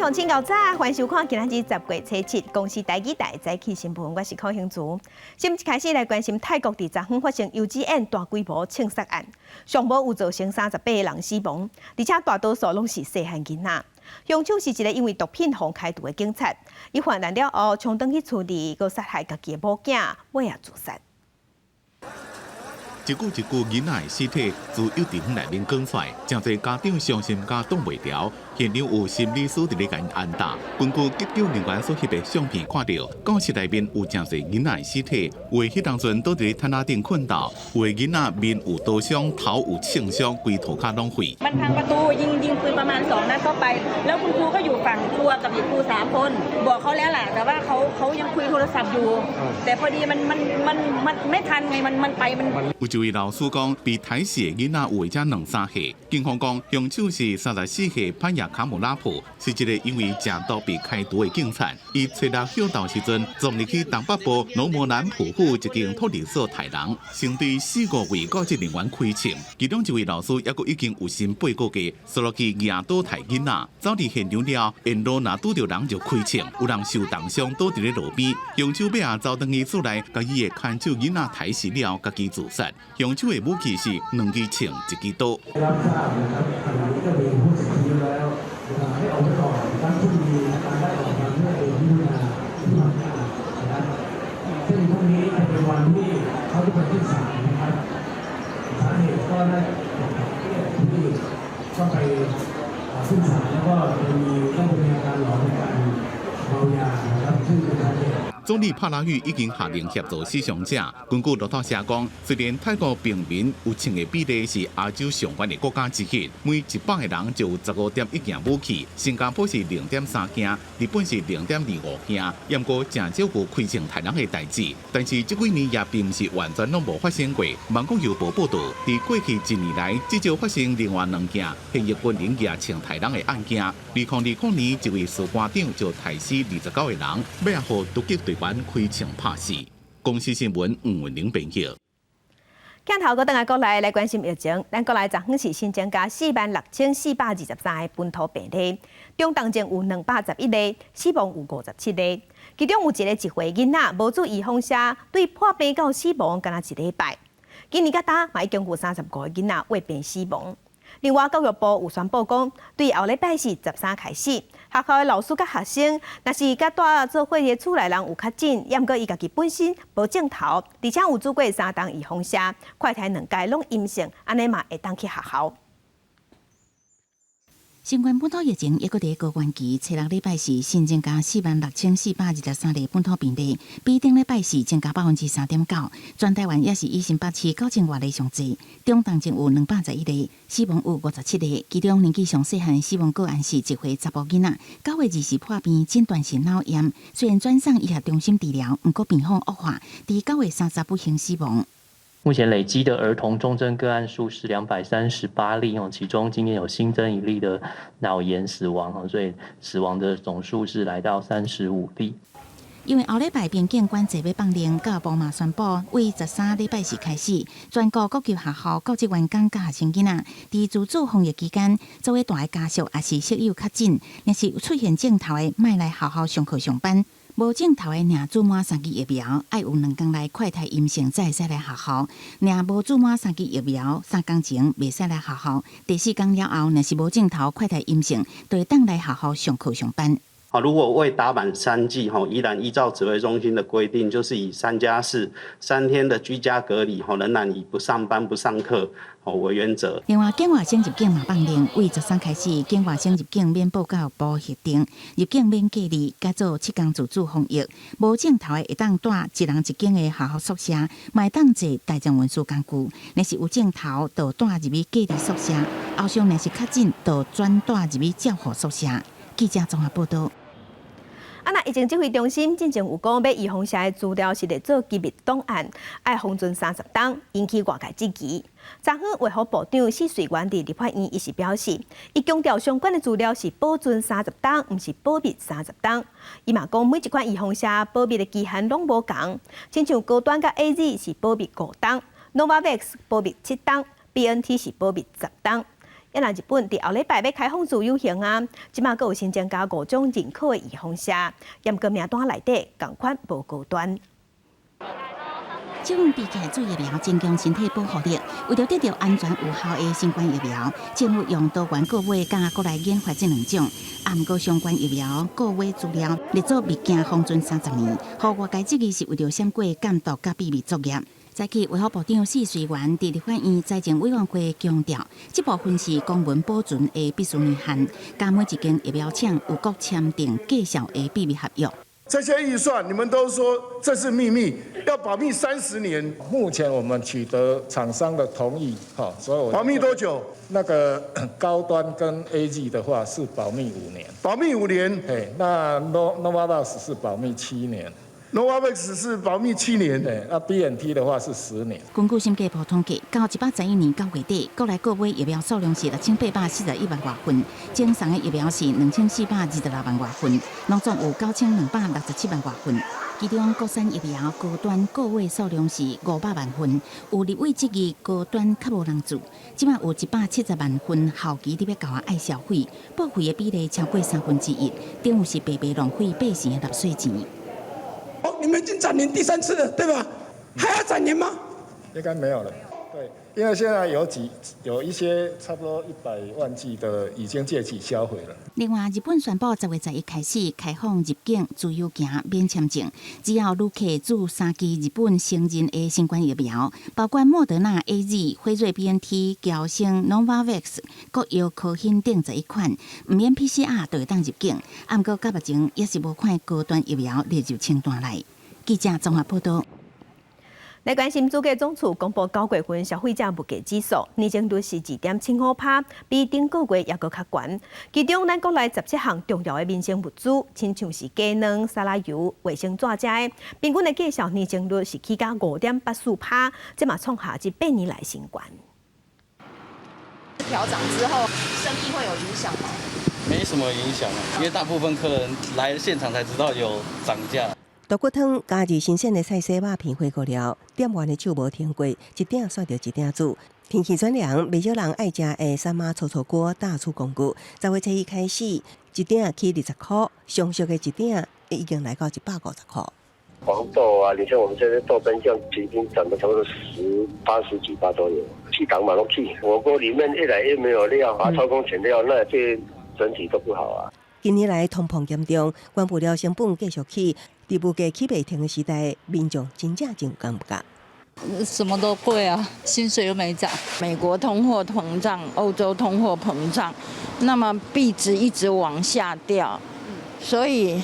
鄉親𠢕早，歡迎收看今仔日10月初7公視台語台早起新聞，我是柯興竹。先一開始來關心泰國佇昨昏發生幼稚園大規模槍殺案，上無有造成38個人死亡，而且大多數攏是細漢囡仔。兇手是一個因為毒品予開除的警察，伊犯案了後，衝轉去厝裡，閣殺害家己的某囝，尾仔自殺。一具一具囡仔的屍體自幼稚園內面扛出來，誠濟家長傷心甲擋袂牢。現場有心理師佇咧共𪜶安撫。根據急救人員所翕的相片看著，教室內面有誠濟囡仔的屍體，有的彼當陣倒佇咧毯仔頂睏著，有的囡仔面有刀傷、頭有槍傷，規塗跤攏血。 มันพังประตูยิงยิงปืนประมาณสองนัดเข้าไป แล้วคุณครูก็อยู่ฝั่งครัวกับอีกครูสามคน บอกเขาแล้วแหละแต่ว่าเขาเขายังคุยโทรศัพท์อยู่ แต่พอดีมันมันมันมันไม่ทันไงมันมันไปมัน 有一位老師講，被刣死的囡仔有的才兩三歲。警方講，兇手是34歲潘亞卡姆拉普，是一個因為食毒被開除的警察。伊初六歇晝時陣，撞入去東北部羅摩蘭普府一間托兒所刣人，先對四五位教職人員開槍，其中一位老師猶閣已經有心八個月，紲落去舉刀刣囡仔。走佇現場了，沿路若拄著人就開槍，有人受重傷倒佇咧路邊。兇手尾仔走轉去厝內，共伊的牽手囡仔刣死了，家己自殺。兇手的武器是兩支槍、一支刀。 รับทราบนะครับขณะนี้ก็มีผู้เสียชีวิตแล้วนะครับให้ออกไปก่อนนะครับที่มีการได้ออกมาเพื่อเป็นพิจารณาที่ทำงานนะครับซึ่งพรุ่งนี้จะเป็นวันที่เขาจะไปขึ้นศาลนะครับสาเหตุก็น่าจะเกี่ยวกับที่ก็ไปขึ้นศาลแล้วก็จะมีต้องมีอาการหลอนในการเมายานะครับซึ่งเป็นสาเหตุ 總理帕拉育已經下令協助死傷者。根據路透社講，雖然泰國平民有槍的比例是亞洲上懸的國家之一，每100個人就有15.1件武器。新加坡是0.3件，日本是0.25件。毋過誠少有開槍刣人的代誌。但是這幾年也並毋是完全攏無發生過。芒果郵報報導，佇過去一年來，至少發生另外兩件現役軍人舉槍刣人的案件。2020年，一位士官長就刣死29個人，尾仔予突擊隊員開槍拍死。公視新聞吳文玲編譯。鏡頭閣轉來國內來關心疫情，咱國內昨昏是新增加46,423個本土病例，中重症有211個，死亡有57個。其中有一個一歲囡仔無注預防射，對破病到死亡，干焦一禮拜。今年到今嘛已經有35個囡仔患病死亡。另外，教育部有宣布講，對後禮拜四13開始，學校的老師佮學生，若是佮蹛做伙的厝內人有確診，猶毋過伊家己本身無症頭，而且有注過三針預防射，快篩兩擺攏陰性，按呢嘛會當去學校。新冠本土疫情猶閣佇高原期，初六禮拜四新增加46,423例本土病例，比頂禮拜四增加3.9%。全台灣也是以新北市9千外例上濟，中重症有211例，死亡有57個，其中年紀上細漢死亡個案是1歲查埔囡仔，9月20破病診斷是腦炎，雖然轉送醫學中心治療，毋過病況惡化，佇9月30不幸死亡。目前累積的兒童重症個案數是238例哦，其中今天有新增一例的腦炎死亡哦，所以死亡的總數是來到35例。因為後禮拜邊境管制欲放令，教育部嘛宣布，為13禮拜四開始，全國各級學校教職員工佮學生囡仔，佇自主防疫期間，做伙蹛的家屬抑是室友確診，若是有出現症頭的，莫來學校上課上班。無症頭的，若注滿三劑疫苗，愛有兩工內快篩陰性，才會使來學校。若無注滿三劑疫苗，3工前袂使來學校。第四工了後，若是無症頭快篩陰性，就會當來學校上課上班。好，如果未打滿三劑，吼，依然依照指揮中心的規定，就是以3加43天的居家隔離，吼，仍然以不上班不上課，吼為原則。另外，境外省入境嘛放令，為13開始，境外省入境免報教育部核定，入境免隔離，佮做7工自主防疫。無症頭的會當蹛一人一間的學校宿舍，嘛會當坐大眾運輸工具。若是有症頭，就帶入去隔離宿舍。後續若是確診，就轉帶入去照護宿舍。記者綜合報道。啊，那疫情指揮中心進前有講，欲預防射的資料是列做機密檔案，愛封存30冬，引起外界質疑。昨昏衛福部長施瑞元佇立法院伊是表示，伊強調相關的資料是保存三十冬，毋是保密三十冬。伊嘛講每一款預防射保密的期限攏無仝，親像高端佮 AZ 是保密5冬，Novavax 保密7冬，BNT 是保密10冬。啊若日本佇後禮拜欲開放自由行啊，這馬閣有新增加五種認可的預防射，毋過名單內底仝款無高端。這份比起注疫苗增強身體保護力，為著得著安全有效的新冠疫苗，政府用多元購買佮國內研發這兩種。啊，毋過相關疫苗購買資料列做物件封存30年，予外界質疑是為著閃過監督佮秘密作業。早起，衛福部長許瑞元佇立法院財政委員會強調，這部分是公文保存的必須年限，佮每一間疫苗廠有閣簽訂繼續的秘密合約。這些預算，你們都說這是秘密，要保密30年。目前我們取得廠商的同意，哈，所以保密多久？那個高端跟 AZ 的話是保密五年。保密五年。嘿，那 Novavax 是保密七年。 Novavax 是保密七年。對，那 BNT 的話是10年。根據審計部統計，到111年9月底，國內購買疫苗數量是6841萬外份，贈送的疫苗是2426萬外份，攏總有9267萬外份。其中國產疫苗高端購買數量是500萬份，有立委質疑高端較無人注，這馬有170萬份效期佇欲到啊愛銷毀，報廢的比例超過三分之一，等於是白白浪費百姓的納稅錢。哦，你們已經暫停第三次了，對吧？還要暫停嗎？應該沒有了。對，因為現在有一些差不多100萬劑的已經屆期銷毀了。另外，日本宣布10月11開始開放入境自由行免簽證，只要旅客注三劑日本承認的新冠疫苗，包括莫德納 AZ、輝瑞 BNT、嬌生 Novavax、國藥科興等11款，毋免 PCR 就會當入境。毋過，到目前猶是無看高端疫苗列入清單內。記者綜合報道。來關心主計總處公布9月份消費者物價指數，年增率是2.75趴，比頂個月猶閣較懸。其中，咱國內17項重要的民生物資，親像是雞卵、沙拉油、衛生紙遮的，平均的價數年增率是起到5.84趴，這嘛創下這8年來新懸。調漲之後，生意會有影響嗎？沒什麼影響啊，因為大部分客人來現場才知道有漲價。大骨湯加入新鮮的菜絲、肉片火鍋料，店員的手無停過，一鼎煞著一鼎煮。天氣轉涼，袂少人愛食的三媽粗粗鍋大出廣告。10月初一開始，一鼎起20箍，上俗的一鼎已經來到150箍。黃豆啊，你像我們這邊豆瓣醬已經漲了差不多十八十幾趴都有。氣檔嘛攏起，火鍋裡面越來越沒有料，啊，偷工減料，那對整體都不好啊。近年來通膨嚴重，原物料成本繼續起，佇物價起袂停的時代，民眾真正真有感覺。什麼都貴啊，薪水又沒漲。美國通貨膨脹，歐洲通貨膨脹，那麼幣值一直往下掉，所以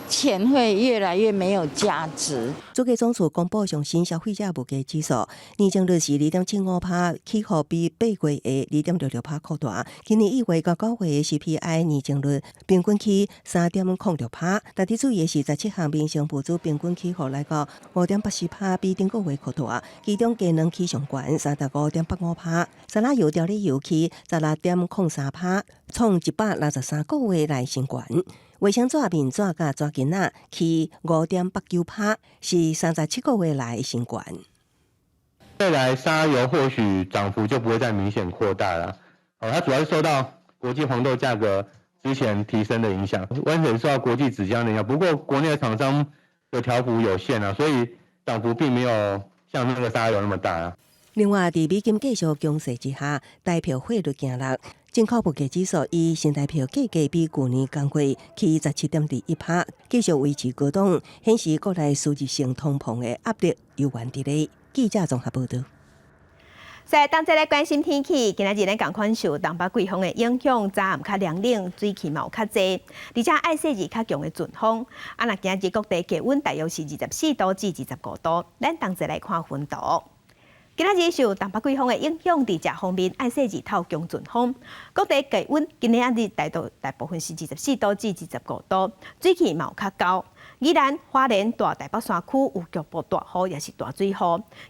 錢會越來越沒有價值。主計總處公布上新消費者物價指數，年增率是2.75趴，起伏比8月的2.66趴擴大。今年1月到9月的 CPI 年增率平均起3.06趴，特別注意的是17項民生物資平均起伏來到5.84趴，比頂個月擴大。其中雞卵起上懸35.85趴，沙拉油調理油起16.03趴，創163個月來新懸。衛生紙、面紙佮紙巾仔起5.89趴，是37個月來新懸。未來沙油或許漲幅就不會再明顯擴大了。哦，它主要是受到國際黃豆價格之前提升的影響，完全受到國際紙漿的影響。不過國內的廠商的調幅有限啊，所以漲幅並沒有像那個沙油那麼大啊。另外，佇美金繼續強勢之下，台幣匯率行落，進口物價指數以新台幣計價比舊年同月起17.21趴，繼續維持高檔，顯示國內輸入性通膨的壓力猶原佇咧。記者綜合報導。在當再來關心天氣，今仔日咱仝款受東北季風的影響，早暗較涼冷，水汽嘛有較濟，而且愛勢熱較強的陣風。啊，若今日各地氣溫大約是24度至25度。咱同齊來看雲圖。今仔日受東北季風的影響，佇這方面愛勢熱透強陣風，各地氣溫今仔日大多大部分是24度至25度，水汽嘛有較高。宜蘭花蓮大台北山區有局部大雨，抑是大水雨。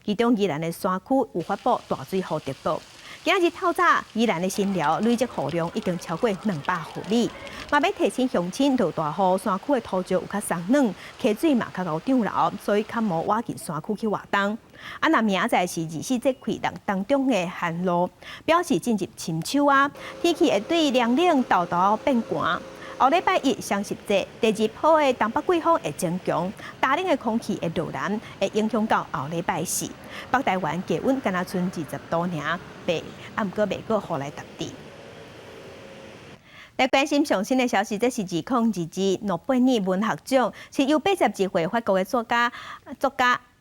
其中宜蘭的山區有發布大水雨特報。今仔日透早，宜蘭的新寮累積雨量已經超過200毫米。嘛欲提醒鄉親，落大雨，山區的土石有較鬆軟，溪水嘛較𠢕漲流，所以較無倚近山區去活動。啊，若明仔載是24節氣當中的寒露，表示進入深秋啊，天氣會對涼冷沓沓變寒。後禮拜一雙十節，第二波的東北季風會增強，大冷的空氣會落南，會影響到後禮拜四。北台灣低溫敢若賰20度爾，袂，啊毋過袂閣雨來沓滴。來關心上新的消息，這是2022諾貝爾文學獎，是由82歲法國的作家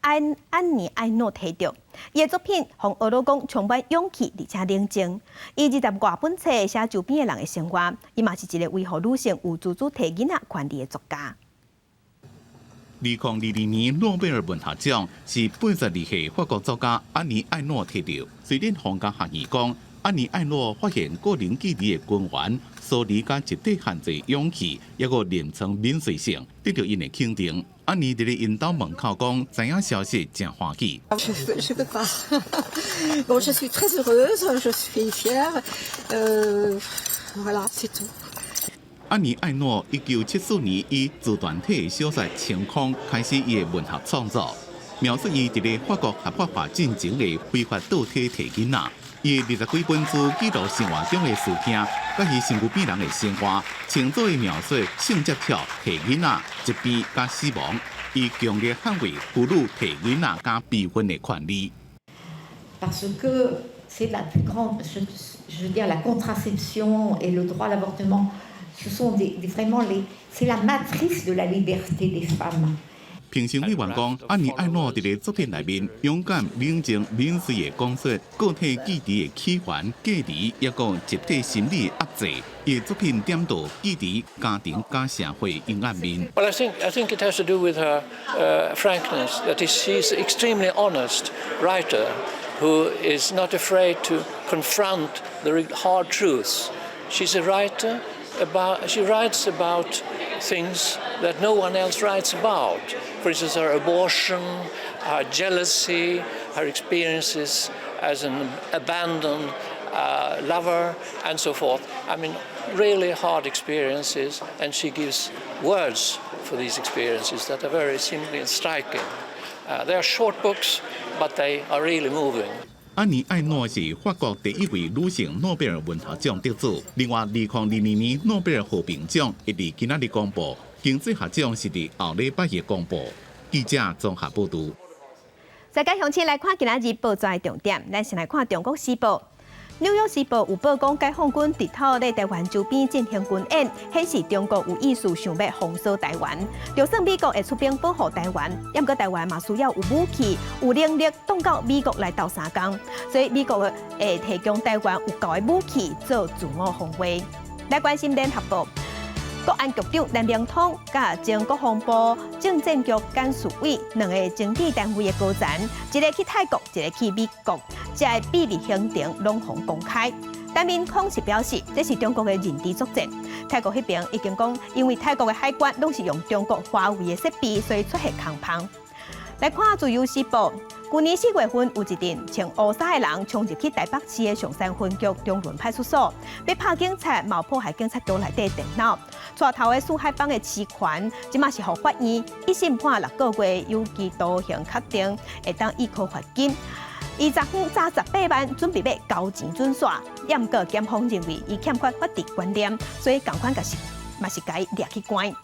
安妮艾諾提著。伊的作品，予學老講充滿勇氣，而且冷靜。伊20外本冊寫周邊的人的生活，伊嘛是一个維護女性有自主提囡仔權利的作家。2022年諾貝爾文學獎是82歲法國作家安妮艾諾提著。瑞典皇家學院講，安妮艾諾發現個人記憶的根源，梳理佮集體犯罪勇氣，抑閣臨床敏銳性，得著𪜶的肯定。安妮佇咧𪜶兜門口講，知影消息誠歡喜。 Je peux pas. Bon, je suis très heureuse, je suis fière. Voilà, c'est tout. 安妮艾諾1974年以自傳體小說《晴空》開始伊的文學創作，描述伊佇咧法國合法化進前的非法倒體提囡仔。伊的20幾本書記錄生活中的事件，佮伊身軀邊人的生活，清楚地描述性接觸、提囡仔、疾病佮死亡。伊強烈捍衛婦女提囡仔佮避孕的權利。 Parce que c'est la plus grande, je veux dire, la contraception et le droit à l'avortement, ce sont vraiment c'est la matrice de la liberté des femmes. 評審委員講，安妮艾諾佇咧作品內面勇敢、冷靜、敏銳地講述個體記憶的起源、隔離，抑閣集體心理壓制。伊的作品點到記憶、家庭佮社會陰暗面。 Well, I think it has to do with her frankness. That is, she's an extremely honest writer who is not afraid to confront the hard truths. She's a writer about. She writes about things that no one else writes about. For instance, her abortion, her jealousy, her experiences as an abandoned lover, and so forth. I mean, really hard experiences, and she gives words for these experiences that are very simple and striking. They are short books, but they are really moving. 安妮艾諾是法國第一位女性諾貝爾文學獎得主。另外，2022年諾貝爾和平獎會佇今仔日公布，經濟學獎是佇後禮拜一公布。記者綜合報導。再共鄉親來看今仔日報紙的重點，咱先來看《中國時報》。《紐約時報》有報講，解放軍直透咧台灣周邊進行軍演，顯示中國有意思想欲封鎖台灣。就算美國會出兵保護台灣，毋過台灣嘛需要有武器、有能力擋到美國來鬥相共，所以美國會提供台灣有夠的武器做自我防衛。來關心聯合報。國安局長陳明通佮前國防部政戰局監事委兩个政治單位的高層，一个去泰國，一个去美國，這个秘密行程攏予公開。陳明通是表示，這是中國的認知作戰。泰國彼邊已經講，因為泰國的海關攏是用中國華為的設備，所以出現空縫。來看自由時報，舊年4月份有一陣穿烏衫的人衝入去台北市的松山分局中崙派出所，欲拍警察，嘛破壞警察局內底電腦。帶頭的四海幫的齊權，這馬是予法院一審判6個月有期徒刑確定，會當易科罰金。伊昨昏詐18萬，準備欲交錢準煞，毋過檢方認為伊欠缺法治觀念，所以仝款共是嘛是共伊掠去關。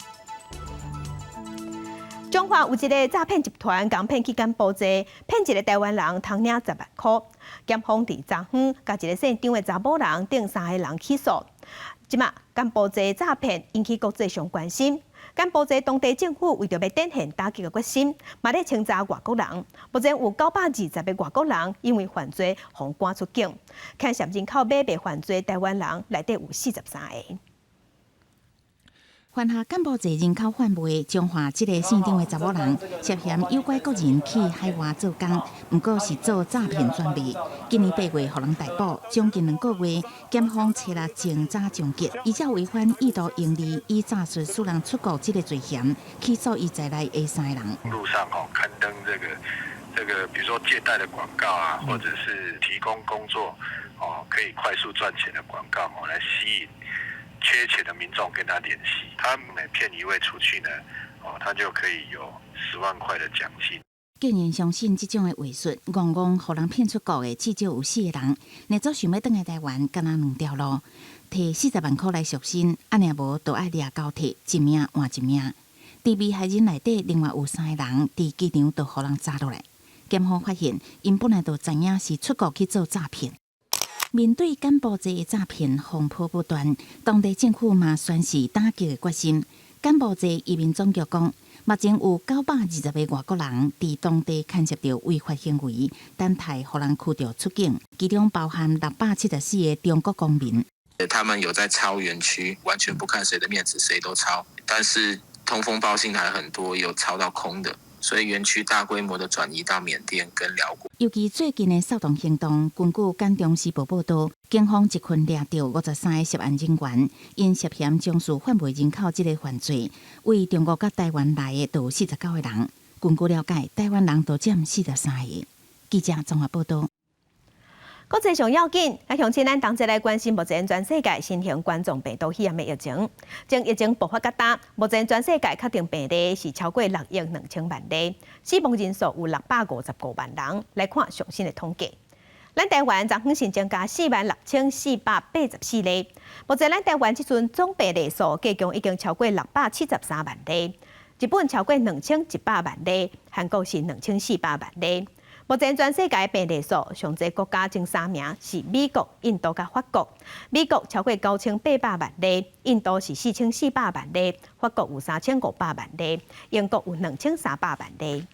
彰化有一个詐騙集團，共騙去柬埔寨，騙一个台灣人通領10萬箍。檢方佇昨昏，共一个姓張的查某人等三个人起訴。這馬柬埔寨詐騙引起國際上關心。柬埔寨當地政府為著欲展現打擊的決心，嘛咧清查外國人。目前有920個外國人因為犯罪予趕出境，牽涉人口買賣犯罪台灣人內底有43個。犯下柬埔寨人口販賣，彰化這个姓張的查某人涉嫌誘拐國人去海外做工，毋過是做詐騙轉賣。今年8月，予人逮捕，將近2個月，檢方揣六偵查終結，依照違反意圖盈利以詐術使人出國這个罪嫌，起訴伊在內的三个人。路上吼刊登這個，比如說借貸的廣告啊，或者是提供工作哦。可以快速賺錢的廣告哦，來吸引缺錢的民眾跟他聯繫。他每騙一位出去呢，哦，他就可以有10萬塊的獎金。竟然相信這種的話術，戇戇予人騙出國的至少有四个人。若做想欲轉來台灣，敢若兩條路，提40萬箍來贖身，啊若無就愛掠交替，一命換一命。佇被害人內底，另外有三个人佇機場就予人抓落來。檢方發現，𪜶本來就知影是出國去做詐騙。面對柬埔寨的詐騙風波不斷，當地政府嘛宣示打擊的決心。柬埔寨移民總局講，目前有920個外國人佇當地牽涉著違法行為，等待予人驅逐出境，其中包含674個中國公民。他們有在抄園區，完全不看誰的面子，誰都抄。但是通風報信還很多，有抄到空的，所以園區大規模的轉移到緬甸跟寮國。尤其最近的騷動行動，根據柬中時報報導，警方一群掠著53個涉案人員，𪜶涉嫌從事販賣人口這个犯罪，對中國佮台灣來的都有49個人。根據了解，台灣人就佔43個。記者綜合報導。國際上要緊，啊，鄉親咱同齊來關心目前全世界新型冠狀病毒肺炎的疫情。從疫情爆發到今，目前全世界確定病例是超過6億2千萬例，死亡人數有655萬人。來看上新的統計，咱台灣昨昏新增加46,484例，目前咱台灣這陣總病例數計共已經超過673萬例，日本超過2100萬例，韓國是2400萬例。目前全世界病例數上濟國家前三名是美國、印度佮法國。美國超過9800萬例，印度是4400萬例，法國有3500萬例，英國有2300萬例。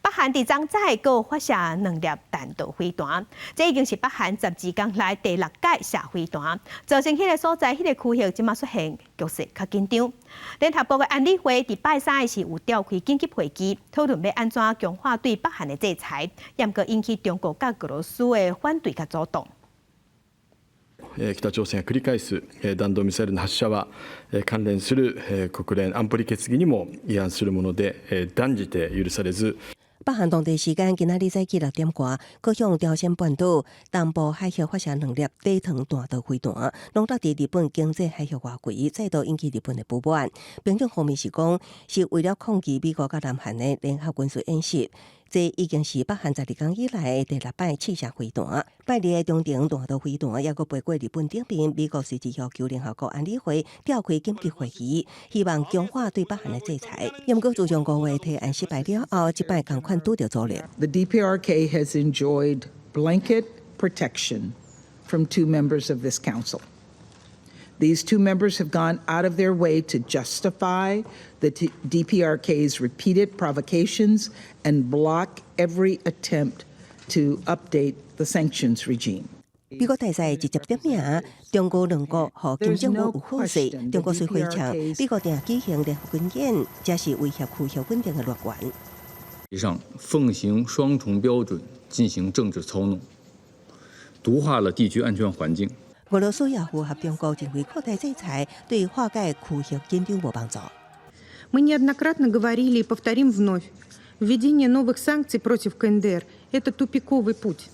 北韓佇昨早閣發射兩粒彈道飛彈，這已經是北韓12工來第六擺射飛彈，造成彼个所在彼个區域這馬出現局勢較緊張。聯合國的安理會佇拜三時有召開緊急會議，討論欲按怎強化對北韓的制裁，毋過引起中國佮俄羅斯的反對佮阻擋。北朝鮮が繰り返す弾道ミサイルの発射は、関連する国連安保理決議にも違反するもので、斷じて許されず。北韓當地時間今仔日早起6點外，閣向朝鮮半島東部海域發射兩粒短程彈道飛彈，攏落佇日本經濟海域外圍，再度引起日本的不滿。平壤方面是講，是為了抗議美國佮南韓的聯合軍事演習。這已經是北韓12工以來第六擺試射飛彈。拜二的中程彈道飛彈，猶閣飛過日本頂面，美國隨即要求聯合國安理會召開緊急會議，希望強化對北韓的制裁。毋過自從5月提案失敗了後，這擺仝款拄著阻力。 The DPRK has enjoyed blanket protection from two members of this council. These two members have gone out of their way to justify the DPRK's repeated provocations and block every attempt to update the sanctions regime. 美國大使直接點名中俄兩國予金正恩有好勢，中國隨回嗆，美國定舉行聯合軍演，這是威脅區域穩定的來源。上奉行雙重標準進行政治操弄，毒化了地區安全環境。俄羅斯也符合中國認為擴大制裁對化解區域緊張無幫助。 Мы неоднократно говорили и повторим вновь: введение новых санкций против КНДР – это тупиковый путь.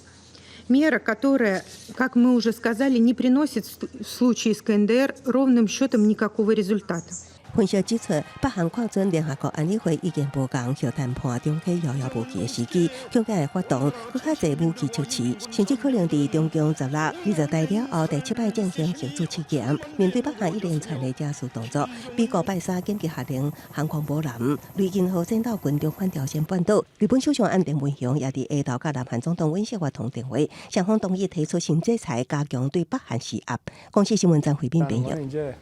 Мера, которая, как мы уже сказали, не приносит в случае с КНДР ровным счетом никакого результата. 分析指出，北韓看準聯合國安理會意見無仝，核談判中繼遙遙無期的時機，強會發動閣較濟武器測試，甚至可能佇中共16、20大了後第七擺進行核子試驗。面對北韓一連串的加速動作，美國拜三緊急下令航空母艦雷根號戰鬥群重返朝鮮半島。日本首相岸田文雄也佇下晝佮南韓總統尹錫悅通電話，雙方同意提出新制裁，加強對北韓施壓。公視新聞張慧敏編譯。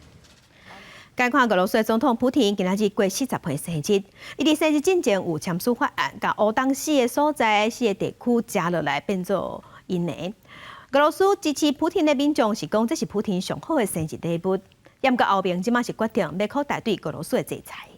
來看俄羅斯總統普廷今仔日過40歲生日，伊佇生日進前有簽署法案，共烏東四个所在四个地區食落來變做𪜶的。俄羅斯支持普廷的民眾是講這是普廷上好的生日禮物，毋過歐盟這馬是決定欲擴大對俄羅斯的制裁。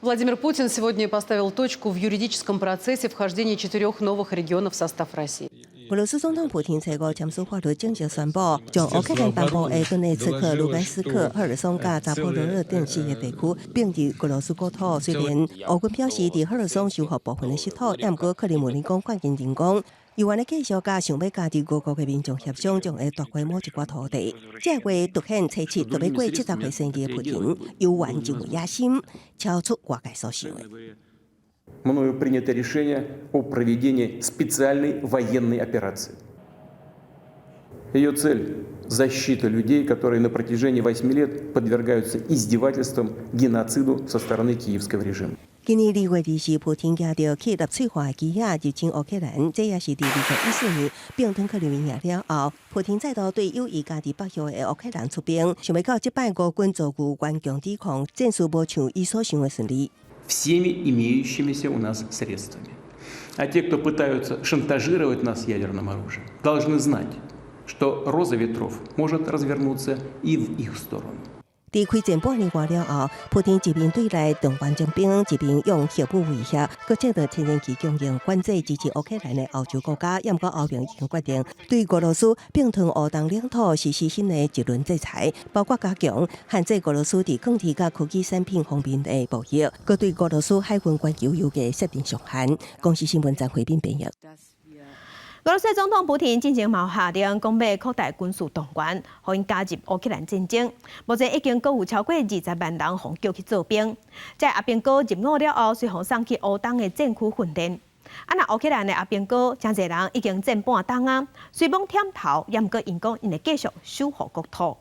Владимир Путин сегодня поставил точку в юридическом процессе вхождения четырех новых регионов в состав России. 俄羅斯總統普廷初五簽署法律正式宣布，將烏克蘭東部的頓涅茨克、盧甘斯克、赫爾松佮扎波羅熱等四个地區併入俄羅斯國土。雖然俄軍表示佇赫爾松收復部分的失土，毋過克里姆林宮發言人講，猶原咧繼續佮想欲加入俄國的民眾協商，將會奪回某一寡土地。這話凸顯初七就欲過70歲生日的普廷，猶原真有野心，超出外界所想的。 Мною принято решение о проведении специальной военной операции. Ее цель – защита людей, которые на протяжении 8 лет подвергаются издевательствам, геноциду со стороны киевского режима. 今年2月20日，普廷駕著去納粹化的機仔入侵烏克蘭，這也是佇2014年併吞克里米亞了後，普廷再度對有意加入北約的烏克蘭出兵。想袂到這擺俄軍遭遇頑強抵抗，戰事無像伊所想的順利。 Всеми имеющимися у нас средствами. А те, кто пытаются шантажировать нас ядерным оружием, должны знать, что роза ветров может развернуться и в их сторону. 佇開戰半年外了後，普廷一面對內動員徵兵，一面用核武威脅，閣切斷天然氣供應，反制支持烏克蘭的歐洲國家。毋過歐盟已經決定對俄羅斯併吞烏東領土實施新的一輪制裁，包括加強限制俄羅斯佇鋼鐵佮科技產品方面的貿易，閣對俄羅斯海運原油油價設定上限。公視新聞張惠斌編譯。俄羅斯總統普廷進前嘛下令，講欲擴大軍事動員，予𪜶加入烏克蘭戰爭。目前已經閣有超過20萬人予叫去做兵。這阿兵哥入伍了後，隨予送去烏東的戰區訓練。啊，若烏克蘭的阿兵哥，誠濟人已經戰半冬啊，雖罔忝頭，也毋過𪜶講𪜶會繼續守護國土。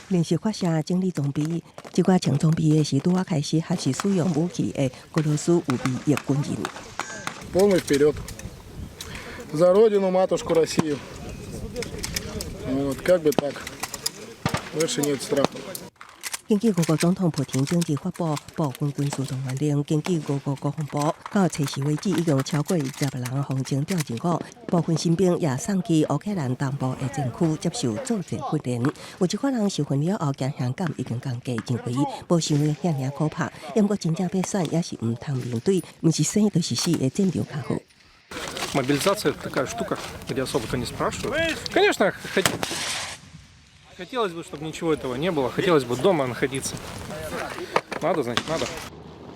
連續發射整理裝備，這寡穿裝備的是拄仔開始學習使用武器的俄羅斯預備役軍人。 Полный вперед! За родину, матушку Россию. Вот, как бы так. Больше нет страхов. 根據俄國總統普廷頂日發布部分軍事動員令，根據俄國國防部到初四為止，已經超過20萬人予徵調入伍，部分新兵也送去烏克蘭東部的戰區接受作戰訓練。有一寡人受訓了後，驚嚇感已經降低，認為無想的遐爾可怕。毋過真正欲選，也是毋通面對，毋是生就是死的戰場較好。 Мобилизация – это такая штука, где особо-то не спрашивают. Конечно, хотелось бы, чтобы ничего этого не было. Хотелось бы дома находиться. Надо, значит, надо.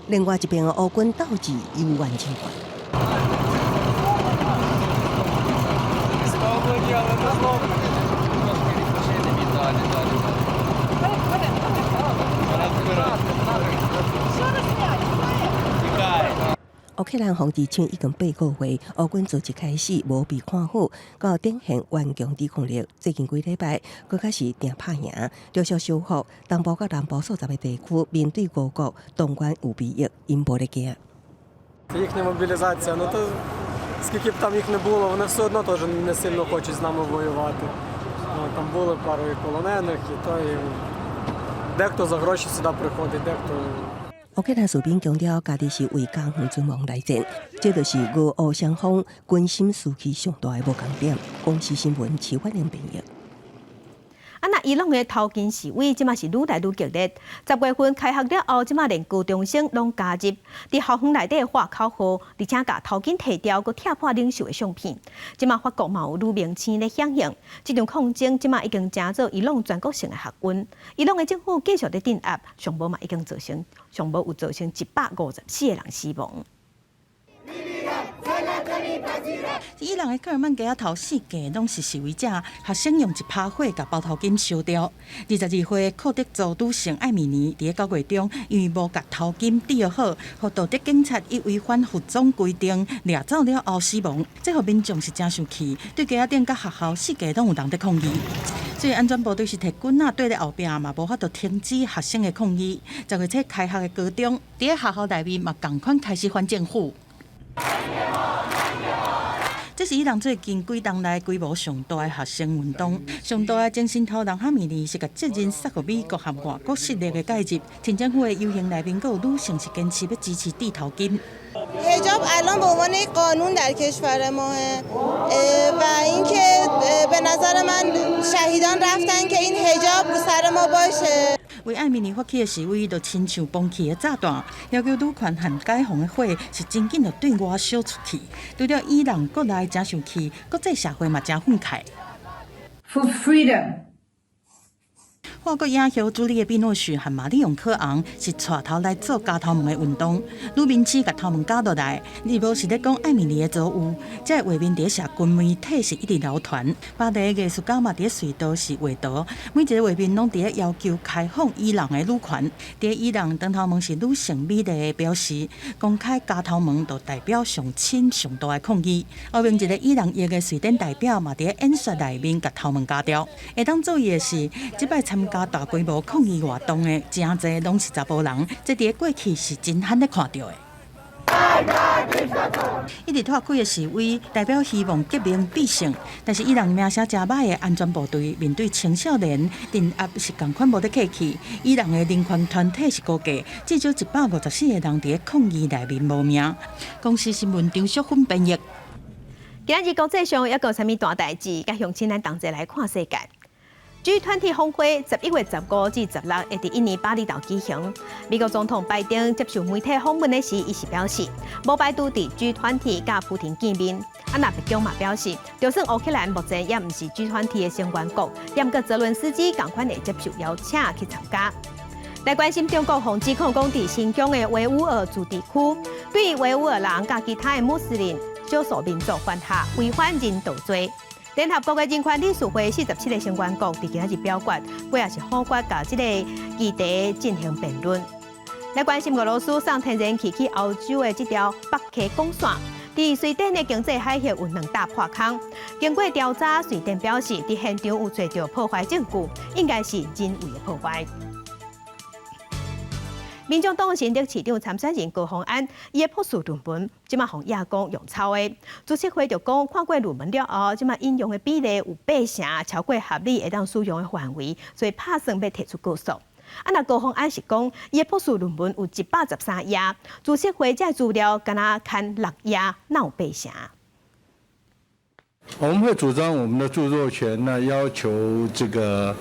另外一邊，烏軍鬥志猶原真懸。烏克蘭防治廠已經8個月，烏軍自一開始無被看好，到展現頑強抵抗力。最近幾禮拜，閣較是定拍贏，陸續收復東部佮南部數十个地區，面對俄國動員預備役，𪜶無咧驚。 Їхня мобілізація, ну то скільки б там їх не було, вони все одно теж не сильно хочуть з нами воювати. Ну, там були пару і полонених, і то, і дехто за гроші сюди приходить, дехто 烏克蘭士兵強調，家己是為家園存亡來戰，這就是俄烏雙方軍心士氣上大的無仝點。公視新聞徐婉玲編譯。啊，若伊朗的頭巾示威，這馬是愈來愈激烈。10月份開學了後，這馬連高中生攏加入，佇校園內底喊口號，而且共頭巾提掉，閣拆破領袖的相片。這馬法國嘛有女明星咧響應，這場抗爭這馬已經成做伊朗全國性的學運。伊朗的政府繼續咧鎮壓，上無嘛已經造成，上無有造成154個人死亡。伊朗的克爾曼街仔頭四界攏是示威者，學生用一趴火共包頭巾燒掉。22歲庫德族女性艾米尼佇咧9月中，因為無共頭巾戴好，予道德警察以違反服裝規定掠走了後死亡。這予民眾是誠生氣，對街仔頂佮學校四界攏有人佇抗議。所以安全部隊是提棍仔綴咧後壁，嘛無法度停止學生的抗議。10月初開學的高中，佇咧學校內面嘛仝款開始反政府。這是伊朗最近幾冬來規模上大的學生運動。上大的精神頭人哈米尼是共責任煞予美國和外國勢力的介入。清政府的遊行內面，閣有女性是堅持欲支持戴頭巾。 حجاب الان به عنوان یک قانون در کشور ماست و اینکه به نظر من شهیدان رفتن که این حجاب رو سر ما باشه. 為艾米尼發起的示威，就親像崩起的炸彈，要求女權和解放的火是真緊就對外燒出去。除了伊朗國內誠生氣，國際社會嘛誠憤慨。 For freedom. 法國影后朱麗葉·畢諾許和瑪麗永科昂是帶頭來做絞頭毛的運動，女明星共頭毛絞落來，伊無是咧講艾米麗的遭遇，這個畫面佇社群媒體是一直流傳。巴黎藝術家嘛佇隧道是畫圖，每一個畫面攏佇咧要求開放伊朗的女權。佇伊朗，長頭毛是女性美麗的標識，公開絞頭毛就代表上親上大的抗議。後面一個伊朗裔的瑞典代表嘛佇咧演說內面共頭毛絞掉。會當注意的是，這擺參加大規模抗議活動的，誠濟攏是查埔人，這佇過去是真罕咧看著的。一直拖開的示威，代表希望革命必勝，但是伊朗名聲誠歹的安全部隊面對青少年鎮壓是仝款無咧客氣。伊朗的人權團體是估計至少154個人佇咧抗議內面無命。公視新聞張淑芬編譯。今仔日國際上猶閣有啥物大代誌？佮鄉親咱同齊來看世界。G20峰會11月15至16會佇印尼巴厘島舉行。美國總統拜登接受媒體訪問的時，伊是表示，無排除佇 G20 佮普廷見面。啊，若白宮嘛表示，就算烏克蘭目前猶毋是 G20 的成員國，毋過澤倫斯基仝款會接受邀請去參加。來關心中國予指控講佇新疆的維吾爾自治區，對維吾爾人佮其他的穆斯林少數民族犯下違反人道罪。聯合國的人權理事會47個成員國佇今仔日表決，尾仔是否決共這個議題進行辯論。來關心俄羅斯送天然氣去歐洲的這條北溪管線，佇瑞典的經濟海域有兩大破空。經過調查，瑞典表示佇現場有揣著破壞證據，應該是人為的破壞。民眾黨新竹市長參選人高虹安，伊的博士論文這馬予野講用抄的，資策會就講看過論文了後，這馬引用的比例有八成超過合理會當使用的範圍，所以拍算欲提出告訴。啊，若高虹安是講，伊的博士論文有113頁，資策會這資料敢若牽六頁，哪有八成？我們會主張我們的著作權，那要求這個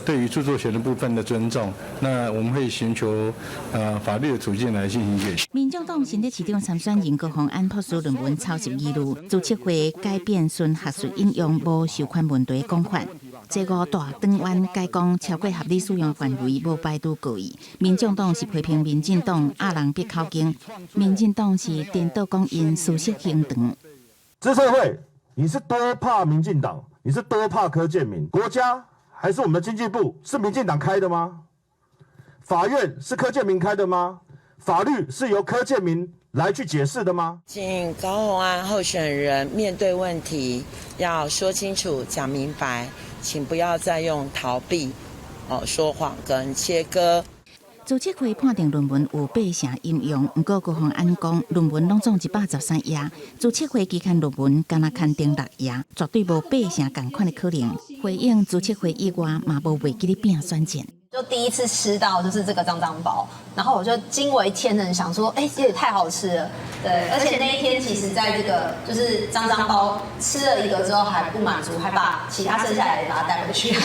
對於著作權的部分的尊重，那我們會尋求法律的途徑來進行解決。民眾黨新竹市長參選人高虹安博士論文抄襲疑慮，資策會改變循學術引用無授權問題講法。這五大轉彎改講超過合理使用範圍，無排除告伊。民眾黨是批評民進黨壓人逼口供，民進黨是顛倒講𪜶事實行長。資策會，你是多怕民進黨？你是多怕柯建銘？國家還是我們的經濟部是民進黨開的嗎？法院是柯建銘開的嗎？法律是由柯建銘來去解釋的嗎？請高虹安候選人面對問題要說清楚、講明白，請不要再用逃避、哦說謊跟切割。資策會判定論文有八成引用，毋過高虹安講論文攏總113頁，資策會期刊論文敢若刊登六頁，絕對無八成仝款的可能。回應資策會以外，嘛無袂記得拼選戰。就第一次吃到就是這個髒髒包，然後我就驚為天人，想說，哎，這也太好吃了，對，而且那一天其實在這個就是髒髒包吃了一個之後還不滿足，還把其他剩下來的把它帶回去。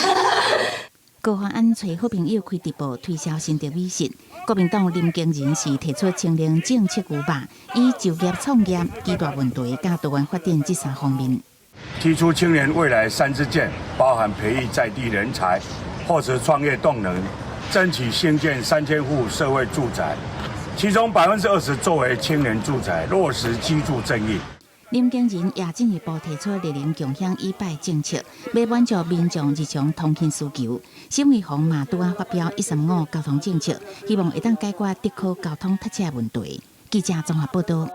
高虹安揣好朋友開直播推銷新竹美食，國民黨林耕仁是提出青年政策牛肉，以就業創業、幾大問題佮多元發展這三方面。提出青年未來三支箭，包含培育在地人才、獲得創業動能、爭取興建3000戶社會住宅，其中20%作為青年住宅，落實居住正義。林耕仁也進一步提出綠能共享以拜政策，欲滿足民眾日常通勤需求。沈慧虹嘛拄仔發表一三五交通政策，希望會當解決竹科交通塞車問題。記者綜合報道。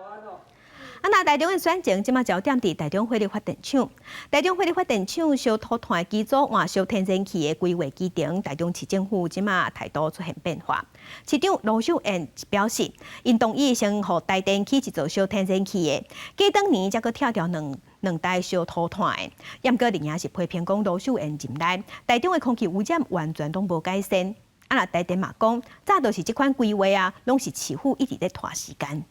啊，若台中的選情，這馬焦點佇台中火力發電廠。台中火力發電廠燒土炭機組換燒天然氣的規劃機程，台中市政府這馬態度出現變化。市長盧秀燕表示，𪜶同意先予台電起一座燒天然氣的，過當年才閣拆掉兩台燒土炭的。毋過另外是批評講盧秀燕任內，台中的空氣污染完全攏無改善。啊，若台電嘛講，早就是這款規劃啊，攏是市府一直咧拖時間。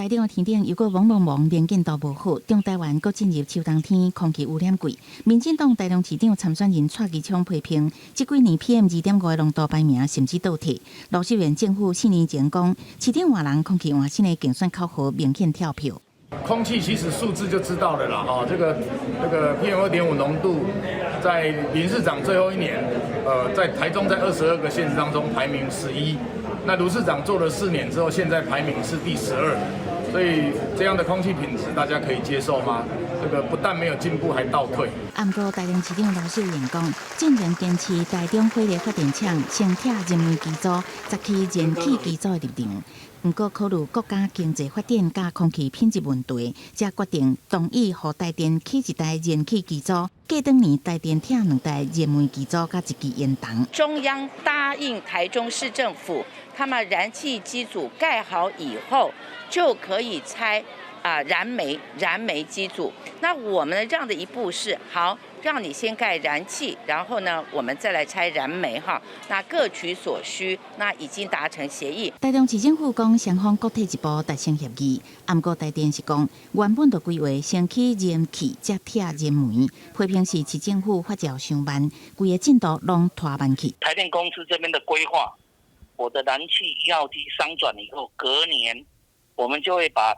台中的天頂又閣濛濛濛，能見度無好。中台灣閣進入秋冬天，空氣污染季。民進黨台中市長參選人蔡其昌批評，這幾年 PM 2.5的濃度排名甚至倒退。盧秀燕政府4年前講，市長換人空氣換新的競選口號明顯跳票。空氣其實數字就知道了啦，哦，這個 PM 2.5濃度，在林市長最後一年，在台中在22個縣市當中排名11，那盧市長做了4年之後，現在排名是第12，所以這樣的空氣品質大家可以接受嗎？這個不但沒有進步，還倒退。毋過台中市長盧秀燕講，進前堅持台中火力發電廠先拆燃煤機組，再起燃氣機組的立場。毋過考慮國家經濟發展佮空氣品質問題，才決定同意予台電起一台燃氣機組，過轉年台電拆兩台燃煤機組佮一支煙囱。中央答應台中市政府，他們燃氣機組蓋好以後，就可以拆啊燃煤機組。那我們的讓的一步是好，讓你先蓋燃氣，然後呢，我們再來拆燃煤哈。那各取所需，那已經達成協議。台中市政府講，雙方各退一步達成協議。毋過台電是講，原本就規劃先起燃氣，才拆燃煤，批評是市政府發照傷慢，規個進度攏拖慢去。台電公司這邊的規劃，我的燃氣1號機商轉以後，隔年我們就會把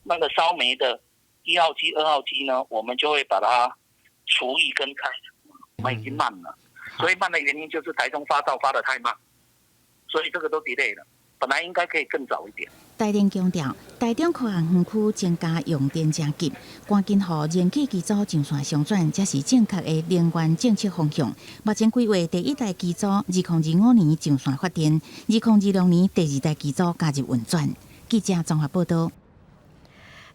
那個燒煤的1號機、2號機呢，我們就會把它除役跟開除，我們已經慢了，所以慢的原因就是台中發照發得太慢，所以這個都 delay 了，本來應該可以更早一點。台電強調，台中科學園區增加用電誠急，趕緊予燃氣機組上線商轉，才是正確的能源政策方向。目前規劃第一代機組2025年上線發電，2026年第二代機組加入運轉。記者綜合報道。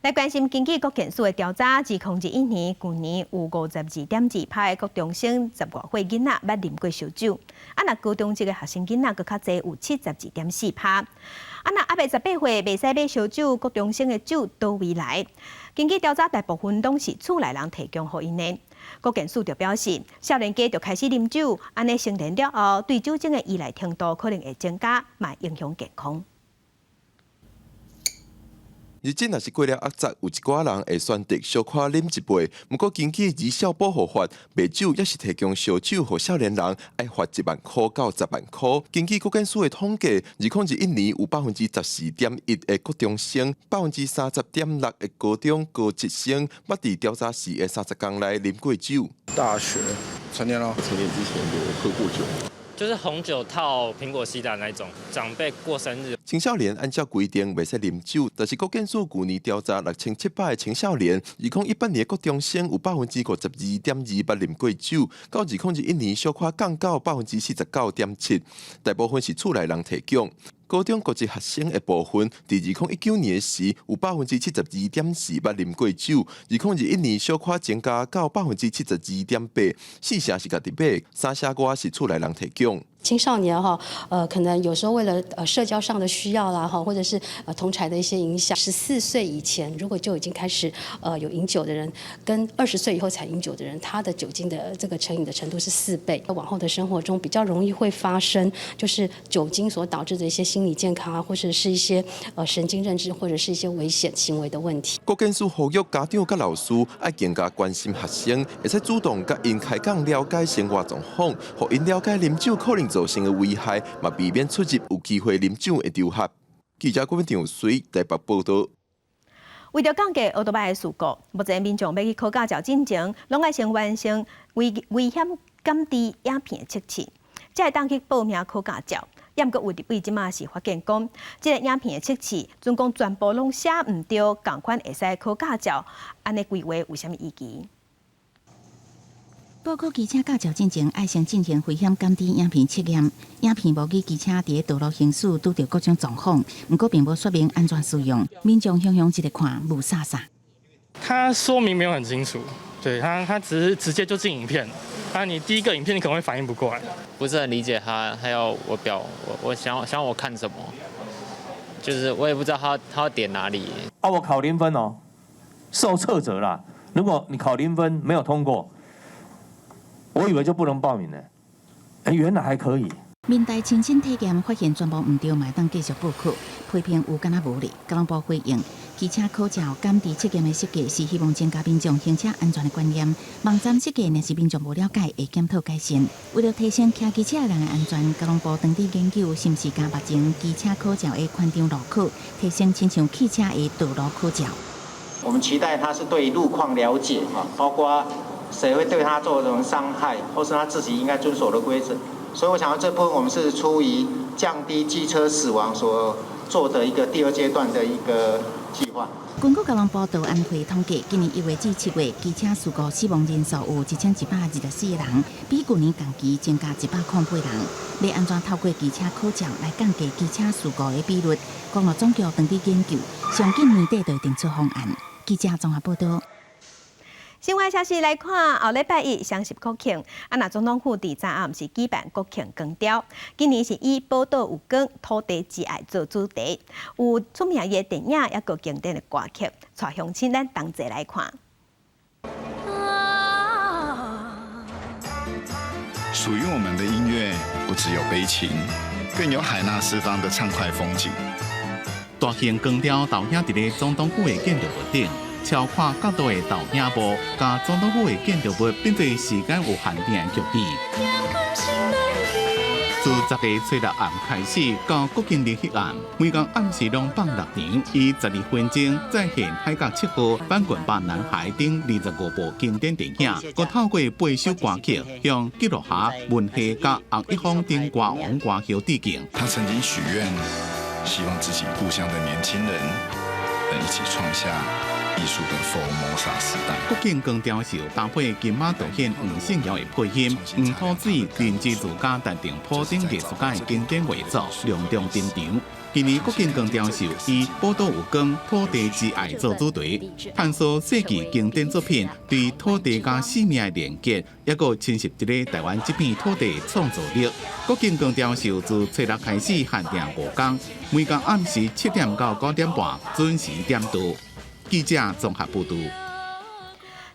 來關心根據國健署的調查，2021年，舊年有52.2%的國中生15歲囡仔捌啉過燒酒。啊，若高中職的學生囡仔閣較濟，有72.4%。啊，若猶未18歲袂使買燒酒，國中生的酒佗位來？根據調查，大部分攏是厝內人提供予𪜶的。國健署就表示，少年家就開始啉酒，按呢成年了後，對酒精的依賴程度可能會增加，嘛會影響健康。日子若是過了壓雜，有一寡人會選擇小可啉一杯。毋過根據兒少保護法，賣酒抑是提供燒酒予少年人，愛罰1萬箍到10萬箍。根據國健署的統計，2021年有14.1%的國中生，30.6%的高中高職生，捌佇調查時的30工內啉過酒。大學成年咯，成年之前有喝過酒。就是紅酒套蘋果西打那種，長輩過生日。青少年按照規定袂使啉酒，但是國健署舊年調查6700个青少年，2018年國中生有52.2%捌啉過酒，到2021年小可降到49.7%，大部分是厝內人提供。高中高職學生的部分，佇2019年時有72.4%捌啉過酒，2021年小可增加到72.8%，四成是家己買，三成外是厝內人提供。青少年哈，可能有時候為了社交上的需要啦，哈，或者是同儕的一些影響，14歲以前如果就已經開始有飲酒的人，跟20歲以後才飲酒的人，他的酒精的這個成癮的程度是4倍。往後的生活中比較容易會發生，就是酒精所導致的一些心理健康啊，或者是一些神經認知，或者是一些危險行為的問題。國健署呼籲家長佮老師愛更加關心學生，會使主動佮𪜶開講了解生活狀況，予𪜶了解啉酒可能造成的危害，嘛避免出入有機會啉酒的場合。記者郭文水台北報道。為著降低歐多擺的事故，目前民眾欲去考駕照進前，攏愛先完成危險感知影片的測試，才會當去報名考駕照。毋過有立委這馬是發現講，這个影片的測試，準講全部攏寫毋對，仝款會使考駕照，按呢規劃有啥物意義？報考機車駕照進前，愛先進行危險感知影片測驗。影片模擬機車佇道路行駛拄著各種狀況，毋過並無說明按怎使用。民眾雄雄一个看，霧煞煞。他說明沒有很清楚，對他只是直接就進影片。啊，你第一個影片你可能會反應不過來，不是很理解他要我表我想我看什麼，就是我也不知道他要點哪裡。啊，我考0分哦，受測者啦。如果你考0分沒有通過，我以為就不能報名了，原來還可以。民代親身體驗發現全部毋對，嘛會當繼續報考，批評有敢若無力。交通部回應，機車考照監視測驗的設計是希望增加民眾行車安全的觀念，網站設計若是民眾無了解，會檢討改善。為了提升騎機車的人的安全，交通部當佇研究是毋是將目前機車考照的寬敞路考，提升親像汽車的道路考照。我們期待他是對路況了解，包括誰會對他造成傷害，或是他自己應該遵守的規則。所以我想，這部分我們是出於降低機車死亡所做的一個第二階段的一個計劃。根據交通部道安會統計，今年1月至7月，機車事故死亡人數有1124個人，比舊年同期增加108人。欲按怎透過機車考照來降低機車事故的比率，公路總局正佇研究，上緊年底就會定出方案。記者綜合報道。新聞消息來看，後禮拜一雙十國慶，啊，若總統府佇昨暗時舉辦國慶光雕，今年是以寶島有光、土地之愛做主題，有出名的電影，抑閣經典的歌曲，帶鄉親咱同齊來看。屬於我們的音樂，不只有悲情，更有海納四方的暢快風景。大型光雕投影佇咧總統府的建築物頂。超跨角度的投影幕，共總統府的建築物變做時間有限定的劇院。自10月初六暗開始到國慶日彼暗，每工暗時攏放六場，以12分鐘再現《海角七號》、《翻滾吧男孩》等25部經典電影，閣透過八首歌曲向記錄下文夏佮洪一峰等歌王歌后致敬。他曾經許願，希望自己故鄉的年輕人能一起創下藝術的福爾摩沙時代。國慶光雕秀搭配金馬導演黃信堯的配音，黃土水、林志儒佮陳定甫等藝術家的經典畫作隆重登場。今年國慶光雕秀以寶島有光、土地之愛做主題，探索世紀經典作品對土地佮生命的連結，抑閣侵襲佇咧台灣這片土地的創造力。國慶光雕秀自初六開始限定5工，每工暗時7點到9點半準時點到。記者綜合報導。